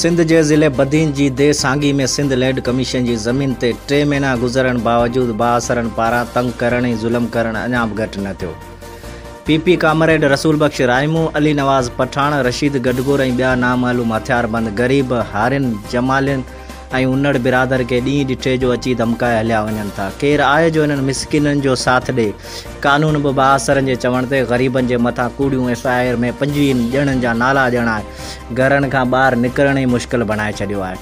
سنڌ جي ضلعي بدين جي ديهه سانگي ۾ سنڌ لينڊ ڪميشن جي زمين تي ٽي مهينا گذرڻ باوجود بااثرن پاران تنگ ڪرڻ ۽ ظلم ڪرڻ اڃا به گهٽ نه ٿيو. P P comrade Rasool Bakhsh Rahimo, Ali Nawaz Pathan, Rasheed Gadgor ۽ ٻيا نامعلوم هٿياربند غريب هارين، جمالين ۽ انڙ برادر کي ڏينهن ڏٺي جو اچي ڌمڪائي هليا وڃن ٿا. ڪير آهي جو انهن مسڪينن جو ساٿ ڏئي. قانون به بااثرن جي چوڻ تي غريبن جي مٿان ڪوڙيون ايف I R ۾ 25 ڄڻن جا نالا ڄاڻائي گهرن کان ٻاهر نڪرڻ ئي مشڪل بڻائي ڇڏيو آهي.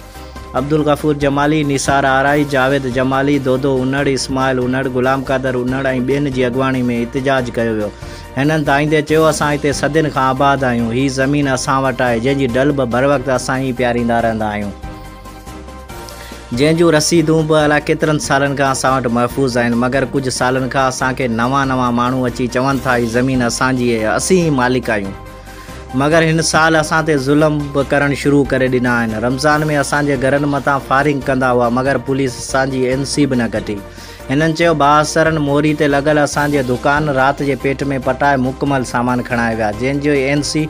عبدالغفور جمالي، نثار آرائي، جاويد جمالي، دودو انڙ، اسماعيل انڙ، غلام قادر انڙ ۽ ٻين جي اڳواڻي ۾ احتجاج ڪيو ويو. هنن دانهيندي چيو اسان هتي صدين کان آباد آهيون، هي زمين اسان وٽ آهي، جنهن جي ڍل به بروقت اسان ئي پياريندا رهندا آهيون. جنهن جون رسيدون به الائي ڪيترن سالن کان اسان وٽ محفوظ آهن، مگر ڪجهه سالن کان اسان کي نوان نوان ماڻهو اچي چون ٿا هي زمين اسان جي آهي، اسين ئي مالڪ آهيون. مگر هن سال اسان تي ظلم به ڪرڻ شروع ڪري ڏنا آهن. رمضان ۾ اسان جي گهرن مٿان فائرنگ ڪندا هئا، مگر پوليس اسان جي اين سي به نه ڪٽي. هنن چيو بااثرن موري تي لڳل اسان جي دڪان رات جي پيٽ ۾ پٽائي مڪمل سامان کڻائي ويا جنهن جي اين سي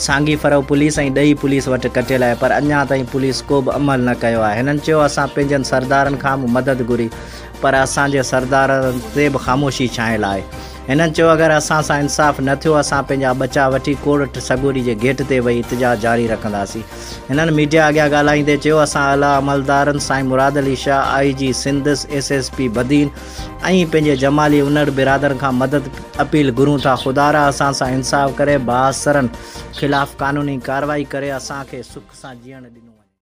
سانگي فرو پوليس ۽ ڏيئي پوليس وٽ ڪٽيل آهي پر اڃا تائين پوليس ڪو به عمل نه ڪيو آهي هنن چيو اسان پنهنجن سردارن کان به مدد گهري پر اسان جي سردارن تي به خاموشي ڇانيل آهي هنن چيو اگر اسان سان انصاف نه ٿيو اسان پنهنجا ٻچا وٺي ڪورٽ سڳوري جي گيٽ تي ويهي احتجاج جاري رکنداسين هنن ميڊيا اڳيان ڳالهائيندي چيو اسان اعليٰ عملدارن سائين Murad Ali Shah, I G Sindh, S S P Badin ۽ پنهنجي جمالي انڙ برادرن کان مدد اپيل گهرون ٿا خدارا اسان سان انصاف ڪري بااثرن خلاف قانوني ڪارروائي ڪري اسان کي سک سان جيئڻ ڏنو.